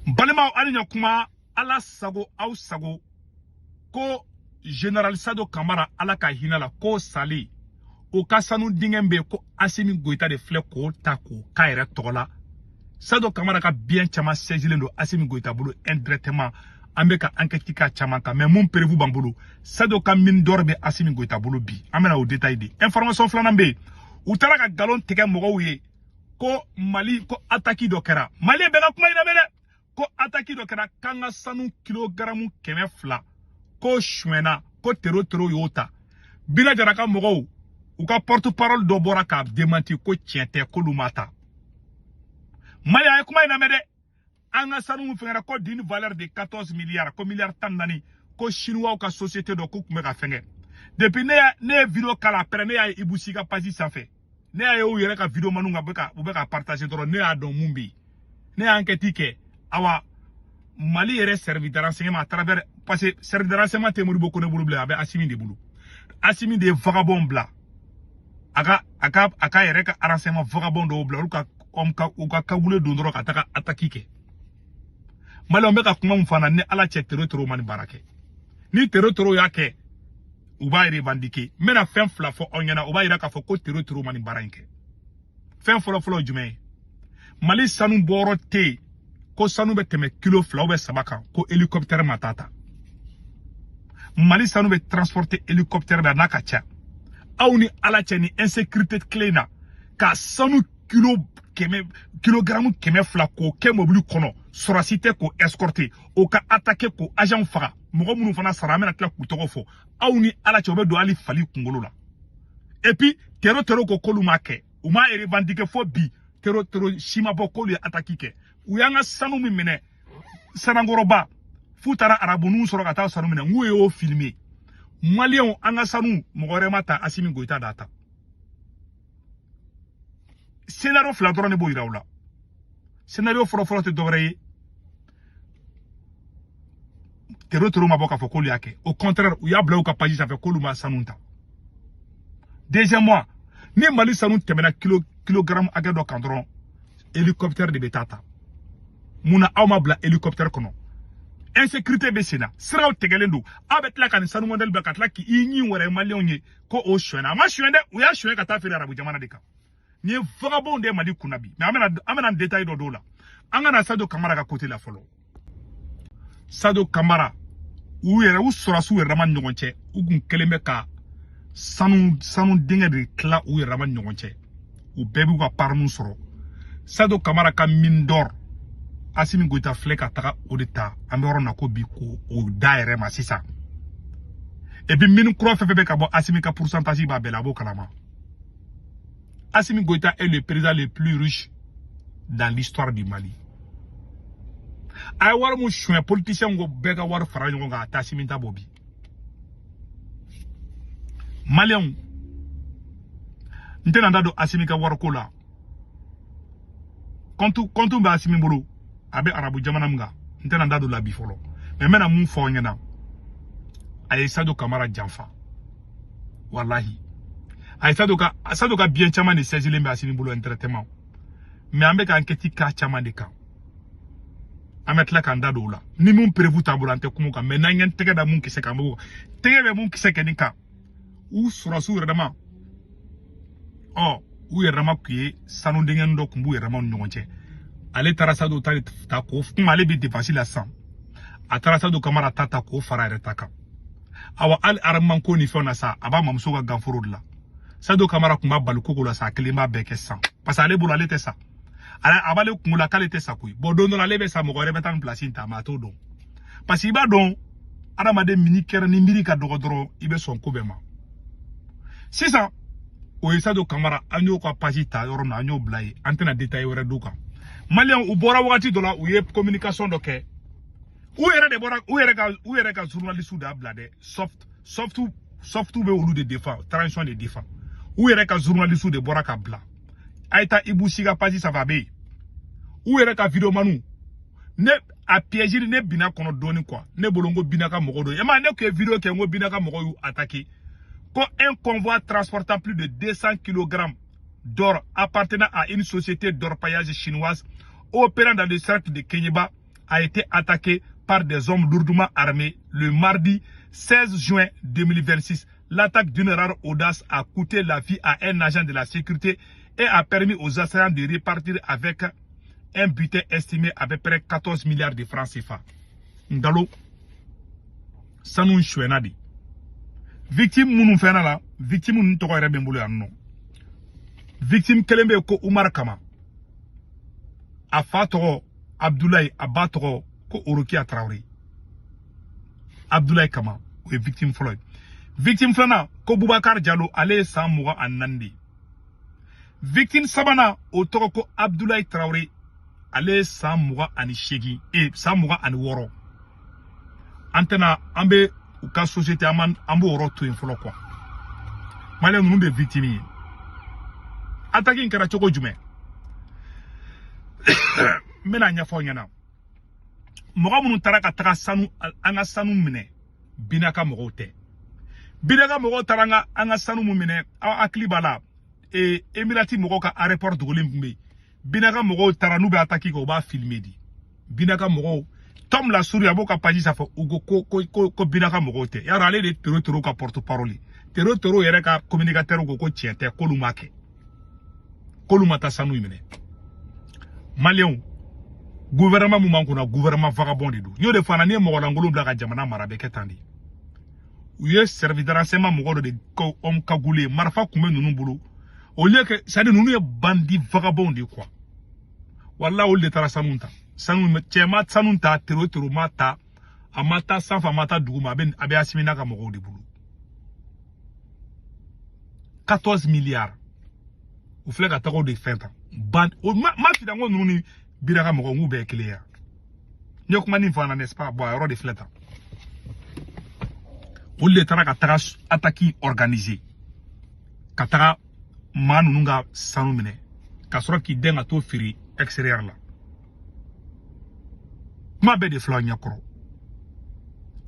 Balimaw, hali ɲɛ kuma, Ala sago aw sago, ko Général Sadio Kamara, Ala ka hinɛ la, ko sali o ka sanu dingɛ bɛ yen, ko Asimi Goyita de filɛ k'o ta k'o k'a yɛrɛ tɔgɔ la. Sadio Kamara ka biens caman saisilen don Asimi Goyita bolo indirectement. An bɛ ka enquête k'a caman kan, mais mun preuve b'an bolo? Sadio ka mine d'or bɛ Asimi Goyita bolo bi. An bɛna o détail di. Information filanan bɛ yen, u taara ka nkalon tigɛ mɔgɔw ye ko Mali, ko attaque dɔ kɛra. Mali bɛɛ ka kuma in lamɛn dɛ. Ko attaque dɔ kɛra k'an ka sanu kilogaramu 200 ko suɲɛna, ko tero tero y'o ta. Bina Jara ka mɔgɔw, u ka porte parole dɔ bɔra k'a démenti ko tiɲɛ tɛ, k'olu ma ta. Mali, a ye kuma in lamɛn dɛ. An ka sanu min fɛngɛra, ko d'une valeur de 14 milliards, ko miliyari 14, ko chinois ka société dɔ k'u tun bɛ ka fɛngɛ. Depuis ne ye vidéo kala, après ne y'a ye Ibou Sy ka page sanfɛ, ne y'a ye u yɛrɛ ka vidéo manu kan bɛ ka u bɛ ka partager dɔrɔn, ne y'a dɔn mun bɛ yen. Ne y'a enquête kɛ. Awa, Mali yɛrɛ service de renseignement à travers, parce que service de renseignement tɛ Modibo Kone bolo bilen, a bɛ Asimi de bolo. Asimi de ye vagabond bila, a ka yɛrɛ ka renseignement vagabond dɔw bila, olu ka ka u ka kawule don dɔrɔn ka taga attaque kɛ. Maliyɛnw bɛ ka kuma mun fana ni Ala cɛ, tero tero ma nin baara kɛ. Ni tero tero y'a kɛ, u b'a revendiquer. N bɛna fɛn fila fɔ aw ɲɛna, o b'a yira k'a fɔ ko tero tero ma nin baara in kɛ. Fɛn fɔlɔ fɔlɔ ye jumɛn ye? Mali sanu bɔyɔrɔ tɛ yen ko sanu bɛ tɛmɛ kilo 2 ou 3 kan ko hélicoptère ma taa ta. Mali sanu bɛ transporter hélicoptère la n'a ka ca. Aw ni Ala cɛ, ni insécurité tile in na, ka sanu kilo 100, kilogramme 200 k'o kɛ mobili kɔnɔ, sɔrɔsi tɛ k'o escorter, o ka attaquer k'o agent faga, mɔgɔ minnu fana sara, an bɛna tila k'u tɔgɔ fɔ. Aw ni Ala cɛ, o bɛ don hali fali kunkolo la. Et puis tero tero ko k'olu m'a kɛ, u m'a revendiquer fo bi. Tero tero si ma bɔ k'olu ye attaque kɛ. U y'an ka sanu min minɛ Sanankɔrɔba, f'u taara arabunu sɔrɔ ka taa sanu minɛ, n k'u y'o filmer. Maliyɛnw, an ka sanu, mɔgɔ wɛrɛ ma ta, Asimi Goyita d'a ta. Scénario fila dɔrɔn de b'o yira u la. Scénario fɔlɔ-fɔlɔ tɛ dɔwɛrɛ ye, tero tero ma bɔ k'a fɔ k'olu y'a kɛ, au contraire, u y'a bila u ka page sanfɛ k'olu ma sanu ta. Deuxièmement, ni Mali sanu tɛmɛna kilo kilogramme hakɛ dɔ kan dɔrɔn, hélicoptère de bɛ taa ta. Mun na aw ma bila hélicoptère kɔnɔ? Insécurité bɛ sen na, siraw tigɛlen don, aw bɛ tila ka nin sanu modèle bila ka tila k'i ɲin wɛrɛ maliyɛnw ye ko o sonyɛna. A ma sonyɛ dɛ, u y'a sonyɛ ka taa feere arabu jamana de kan. Nin ye vagabond de ye Mali kunna bi. Mais an bɛna détail dɔ d'o la. An ka na Sadio Kamara ka côté la fɔlɔ. Sadio Kamara, u yɛrɛ, u sɔrɔsiw yɛrɛ dama ni ɲɔgɔn cɛ, u kun kɛlen bɛ ka sanu dingɛ de tila u yɛrɛ dama ni ɲɔgɔn cɛ. U bɛɛ b'u ka parnu sɔrɔ. Sadio Kamara ka mine d'or, Asimi Goyita filɛ ka taga o de ta. An bɛ yɔrɔ min na ko bi, ko o da yɛrɛ ma sisan. Et puis mine kura fɛn fɛn bɛ ka bɔ, Asimi ka pourcentage b'a bɛɛ la, a b'o kalama. Asimi Goïta est le président le plus riche dans l'histoire du Mali. A ye wari mun suɲɛ, politicien ko bɛɛ ka wari fara ɲɔgɔn kan, a tɛ Asimi ta bɔ bi. Maliyɛnw, n tɛna n da don Asimi ka wariko la. Compte bɛ Asimi bolo, a bɛ arabu jamana min kan, n tɛna n da don la bi fɔlɔ. Mais n bɛna mun fɔ aw ɲɛna? A ye Sadio Kamara janfa, walahi. A ye Sadio ka biens caman de saisilen bɛ Asimi bolo indirectement, mais an bɛ ka enquête k'a caman de kan. An bɛ tila k'an da don o la. Ni mun preuve t'an bolo, an tɛ kuma o kan. Mais n'an y'an tɛgɛ da mun kisɛ kan, an b'o tɛgɛ bɛ mun kisɛ kɛ nin kan. U sɔrɔsiw yɛrɛ dama, ɔ u yɛrɛ dama tun ye sanu denkɛnin dɔ kun b'u yɛrɛ dama ni ɲɔgɔn cɛ. Ale taara Sadio ta ta k'o kuma, ale bɛ défense la sisan, a taara Sadio Kamara ta ta k'o fara a yɛrɛ ta kan. Awa, hali armement ko ni fɛnw na sa, a b'a mamuso ka ganforo de la. Sadio Kamara tun b'a bali koko la sa, a kelen b'a bɛɛ kɛ sisan, parce que ale bolo, ale tɛ sa. A b'ale kunkolo la k'ale tɛ sa koyi. Bon, don dɔ la ale bɛ sa, mɔgɔ wɛrɛ bɛ taa nin place in ta, mais a t'o dɔn, parce que i b'a dɔn, adamaden min kɛra ni miiri ka dɔgɔ dɔrɔn, i bɛ sɔn ko bɛɛ ma. Sisan o ye Sadio Kamara, an y'o ka page ta yɔrɔ min na, an y'o bila yen, an tɛna détail wɛrɛ d'u kan. Maliyɛnw, u bɔra wagati dɔ la, u ye communication dɔ kɛ. U yɛrɛ de bɔra, u yɛrɛ ka journaliste de y'a bila dɛ. Soft soft soft bɛ olu de défend, transition de défend. U yɛrɛ ka journaliste de bɔra ka bila. A ye taa Ibou Sy ka page sanfɛ, a bɛ yen. U yɛrɛ ka vidéoman, ne a piège ne binna kɔnɔ dɔɔni quoi. Ne bolo n ko Bina ka mɔgɔ dɔ e ma, ne tun ye vidéo kɛ, n ko Bina ka mɔgɔw y'u attaqué, ko un convoi transportant plus de 200 kg d'or appartenant à une société d'orpaillage chinoise opérant dans le cercle de Kenyeba. a été attaquée par des hommes lourdement armés le mardi 16 juin 2026. L'attaque d'une rare audace a coûté la vie à un agent de la sécurité et a permis aux assaillants de repartir avec un butin estimé à peu près 14 milliards de francs CFA. Ndalo, sanu suɲɛna de. Victime minnu fɛnɛ la, victime ninnu tɔgɔ yɛrɛ bɛ n bolo yan nɔ. Victime kelen bɛ yen ko Umar Kama. A fa tɔgɔ Abdoulaye, a ba tɔgɔ ko Orokiya Traoré. Abdoulaye Kama, o ye victime fɔlɔ ye. Victime filanan ko Bubakar Jalo, ale ye san 24 de ye. Victime sabanan, o tɔgɔ ko Abdoulaye Traoré, ale ye san 28, san 26. An tɛna an bɛ u ka société, an b'o yɔrɔ to yen fɔlɔ quoi. Maliyɛn ninnu de ye victime ye. Attaque in kɛra cogo jumɛn? N bɛna ɲɛfɔ aw ɲɛna. Mɔgɔ minnu taara ka taga sanu, an ka sanu minɛ, Binaka mɔgɔw tɛ. Binaka mɔgɔw taara an ka sanu mun minɛ, aw hakili b'a la, Emirati mɔgɔw ka aéroport dogolen tun bɛ yen. Binaka mɔgɔw taara n'u bɛ attaque kɛ, u b'a filmer di. Binaka mɔgɔw, Tom la souris a b'o ka page sanfɛ, u ko ko ko ko Binaka mɔgɔw tɛ. Yarɔ ale de ye Tero Tero ka porte parole ye. Tero Tero yɛrɛ ka communicateur ko ko tiɲɛ tɛ, k'olu ma kɛ, k'olu ma taa sanu minɛ. Maliyɛnw, gouvernement mun b'an kunna, gouvernement vagabond de don. N y'o de fɔ, n'i ye mɔgɔ lankolon bila ka jamana mara, a bɛ kɛ tan de. U ye service de renseignement mɔgɔ dɔ de ko homme cagoulé, marifa kun bɛ ninnu bolo. Au lieu que, c'est à dire ninnu ye bandit vagabond de quoi. Walahi, olu de taara sanu ta. Sanu cɛ ma sanu ta, Tero Tero ma ta, a ma taa sanfɛ, a ma taa duguma, a bɛ Asimi n'a ka mɔgɔw de bolo. 14 milliards. U filɛ ka taga o de fɛn ta. Ban o ma ma fi ko ninnu ni Binaka mɔgɔw n'u bɛɛ ye kelen ye. N ye kuma nin fɔ an na, n'est-ce pas? Bon, a yɔrɔ de filɛ tan. Olu de taara ka taga attaque organiser ka taga maa ninnu ka sanu minɛ ka sɔrɔ k'i dɛn ka t'o feere extérieur la. Kuma bɛɛ de filɛ aw ɲɛkɔrɔ.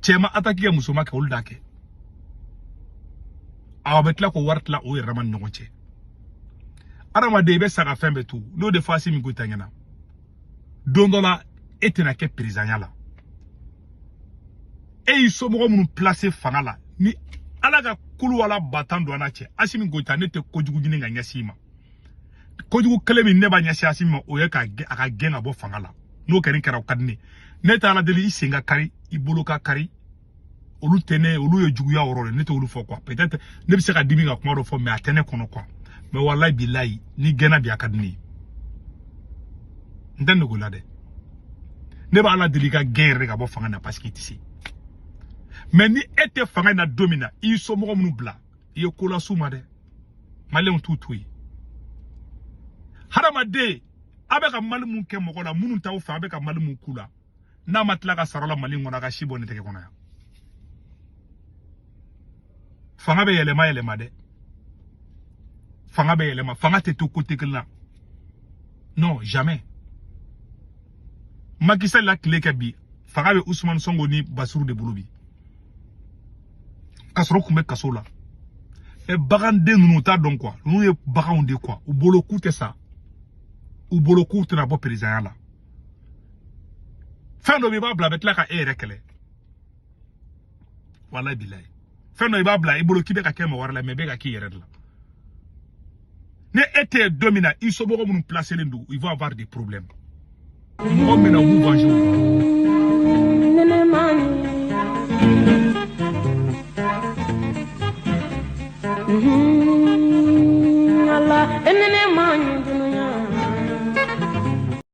Cɛ ma attaque kɛ, muso ma kɛ, olu d'a kɛ. Aw bɛ tila k'o wari tila o yɛrɛ dama ni ɲɔgɔn cɛ. Adamaden, i bɛ sa ka fɛn bɛɛ to. N'o de fɔ Asimi Goyita ɲɛna, don dɔ la e tɛna kɛ président la. E y'i somɔgɔ minnu place fanga la, ni Ala ka kulu wala ba tan don an n'a cɛ. Asimi Goyita, ne tɛ kojugu ɲini ka ɲɛsin i ma. Kojugu kelen min ne b'a ɲɛsin Asimi ma, o ye ka a ka gɛn ka bɔ fanga la. N'o kɛra kɛra, o ka di ne. Ne tɛ Ala deli i sen ka kari, i bolo ka kari. Olu tɛ ne, olu ye juguya yɔrɔ de, ne tɛ olu fɔ quoi. Peut-être ne bɛ se ka dimi ka kuma dɔ fɔ, mais a tɛ ne kɔnɔ quoi. Mais walayi bilayi, ni gɛnna bi, a ka di ne ye. N tɛ nɔgɔ la dɛ. Ne b'a Ala deli i ka gɛn yɛrɛ ka bɔ fanga na, parce que i tɛ se. Mais ni e tɛ fanga in na don min na, i y'i somɔgɔ minnu bila, i ye ko las'u ma dɛ. Maliyɛnw t'u to yen. Hadamaden, a bɛ ka mali mun kɛ mɔgɔ la, minnu t'aw fɛ, a bɛ ka mali mun k'u la, n'a ma tila ka sara la Mali in kɔnɔ, a ka si bɔ nin tɛgɛ kɔnɔ yan. Fanga bɛ yɛlɛma yɛlɛma dɛ. Fanga bɛ yɛlɛma, fanga tɛ to côté kelen na. Non, jamais. Macky Sall la tile kɛ bi, fanga bɛ Ousmane Sonko ni Bassirou de bolo bi. K'a sɔrɔ u kun bɛ kaso la. Ɛ, baganden ninnu, u t'a dɔn quoi. Ninnu ye baganw de quoi. U bolo k'u tɛ sa. U bolo k'u tɛna bɔ président la. Fɛn dɔ bɛ i b'a bila, a bɛ tila ka e yɛrɛ kɛlɛ. Walayi bilayi. Fɛn dɔ i b'a bila i bolo k'i bɛ ka kɛ mɔgɔ wɛrɛ la, mais i bɛ ka k'i yɛrɛ de la. Ni e tɛ yen don min na, i somɔgɔ minnu placelen don, ils vont avoir des problèmes. Mɔgɔ min na, u b'u venger o.